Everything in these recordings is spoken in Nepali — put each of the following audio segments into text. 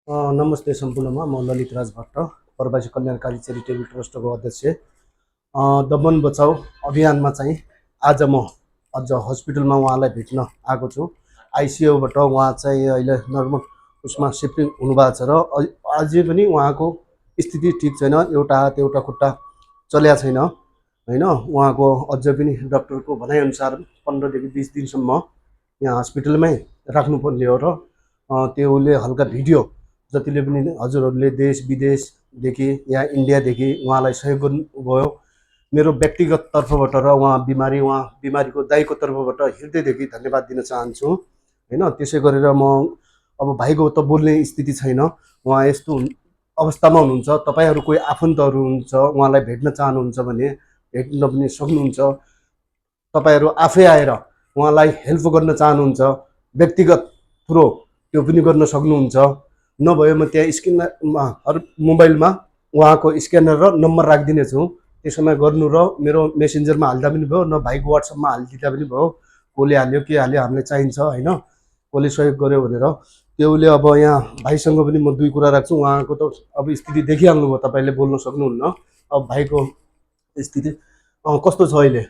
नमस्ते सम्पूर्णमा म ललित राज भट्ट प्रवासी कल्याणकारी चेरिटेबल ट्रस्टको अध्यक्ष। दमन बचाउ अभियानमा चाहिँ आज म अझ हस्पिटलमा उहाँलाई भेट्न आएको छु। आइसियुबाट उहाँ चाहिँ अहिले नर्मल उसमा सिफ्टिङ हुनुभएको छ र अझै पनि उहाँको स्थिति ठिक छैन। एउटा हात एउटा खुट्टा चल्या छैन होइन। उहाँको अझै पनि डक्टरको भनाइअनुसार 15 देखि 20 दिनसम्म यहाँ हस्पिटलमै राख्नुपर्ने हो र त्यसले हल्का भिडियो जतिले पनि हजुरहरूले देश विदेशदेखि यहाँ इन्डियादेखि उहाँलाई सहयोग गर्नुभयो मेरो व्यक्तिगत तर्फबाट र उहाँ बिमारीको दाइको तर्फबाट हृदयदेखि धन्यवाद दिन चाहन्छु होइन। त्यसै गरेर म अब भाइको त बोल्ने स्थिति छैन, उहाँ यस्तो अवस्थामा हुनुहुन्छ। तपाईँहरू कोही आफन्तहरू हुनुहुन्छ उहाँलाई भेट्न चाहनुहुन्छ भने भेट्न पनि सक्नुहुन्छ। तपाईँहरू आफै आएर उहाँलाई हेल्प गर्न चाहनुहुन्छ व्यक्तिगत थ्रो त्यो पनि गर्न सक्नुहुन्छ। नभए म त्यहाँ स्क्रिनमा मोबाइलमा उहाँको स्क्यानर र नम्बर राखिदिनेछु, त्यसमा गर्नु र मेरो मेसेन्जरमा हाल्दा पनि भयो, न भाइको वाट्सएपमा हालिदिँदा पनि भयो। कसले हाल्यो के हाल्यो हामीलाई चाहिन्छ होइन, कसले सहयोग गर्यो भनेर। त्यसले अब यहाँ भाइसँग पनि म दुई कुरा राख्छु। उहाँको त अब स्थिति देखिहाल्नुभयो, तपाईँले बोल्न सक्नुहुन्न। अब भाइको स्थिति कस्तो छ अहिले?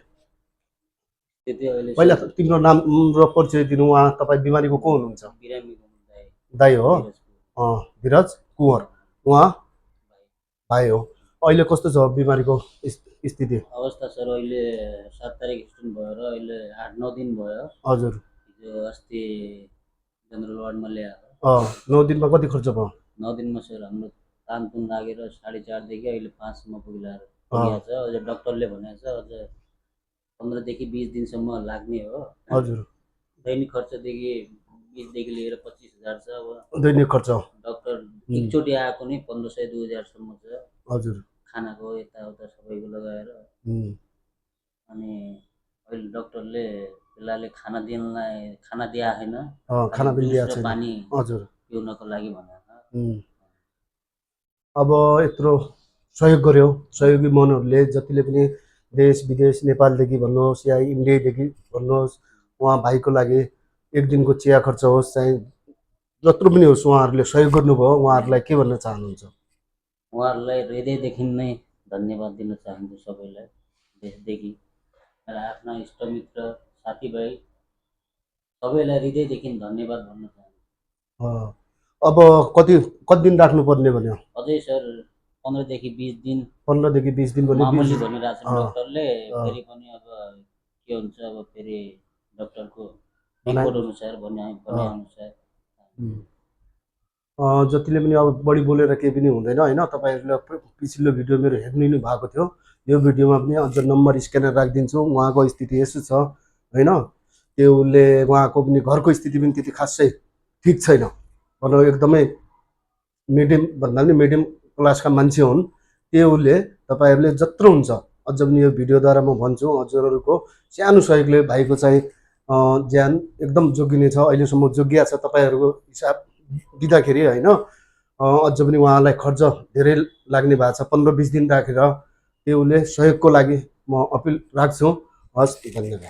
पहिला तिम्रो नाम र परिचय दिनु। उहाँ तपाईँ बिमारीको को हुनुहुन्छ? दाइ हो, धीरज कुँवर, उहाँ भाइ हो। अहिले कस्तो छ बिमारीको स्थिति? अवस्था सर अहिले 7 तारिक स्टोन भयो र अहिले 8-9 दिन भयो। हजुर, हिजो अस्ति जनरल वार्डमा ल्याएर 9 दिनमा कति खर्च भयो? 9 दिनमा सर हाम्रो तानतुन लागेर 4.5 देखि अहिले 5 सम्म पुगिरहेको छ। अझ डक्टरले भनेको छ अझ 15 देखि 20 दिनसम्म लाग्ने हो। हजुर, दैनिक खर्चदेखि 20 देखि लिएर 25,000 छ। अब दैनिक खर्च डक्टर एकचोटि आएको नै 1500-2000 सम्म छ। हजुर, खानाको यताउता सबैको लगाएर अनि अहिले डक्टरले बेलाले खाना दिया छैन, खाना पनि दिएको छैन। पानी हजुर, पिउनको लागि भनेर। अब यत्रो सहयोग गर्यो सहयोगी मनहरूले, जतिले पनि देश विदेश नेपालदेखि भन्नुहोस् या इन्डियादेखि भन्नुहोस्, उहाँ भाइको लागि एक दिनको चिया खर्च होस् चाहे जत्रो पनि होस् उहाँहरूले सहयोग गर्नुभयो। उहाँहरूलाई के भन्न चाहनुहुन्छ? उहाँहरूलाई हृदयदेखि नै धन्यवाद दिन चाहन्छु सबैलाई, देशदेखि र आफ्ना इष्टमित्र साथीभाइ सबैलाई हृदयदेखि धन्यवाद भन्न चाहन्छु। अब कति दिन राख्नुपर्ने भन्यो? अझै सर 15 देखि 20 दिन। 15 देखि 20 दिन मामुली भनिरहेको छ डक्टरले। फेरि पनि अब के हुन्छ, अब फेरि डक्टरको रिपोर्ट अनुसार भने अनुसार जतिले पनि अब बढी बोलेर केही पनि हुँदैन होइन। तपाईँहरूले पछिल्लो भिडियो मेरो हेर्नु नै भएको थियो, यो भिडियोमा पनि अझ नम्बर स्क्यानर राखिदिन्छु। उहाँको स्थिति यस्तो छ होइन। त्यसले उहाँको पनि घरको स्थिति पनि त्यति खासै ठिक छैन भनौँ, एकदमै मिडियम भन्दा पनि मिडियम क्लासका मान्छे हुन्। त्यसले तपाईँहरूले जत्रो हुन्छ अझ पनि यो भिडियोद्वारा म भन्छु, हजुरहरूको सानो सहयोगले भाइको चाहिँ ज्यान एकदम जोगिने छ, अहिलेसम्म जोगिया छ। तपाईँहरूको हिसाब दिँदाखेरि होइन अझ पनि उहाँलाई खर्च धेरै लाग्ने भएको छ 15-20 दिन राखेर। त्यसले सहयोगको लागि म अपिल राख्छु। हस्, धन्यवाद।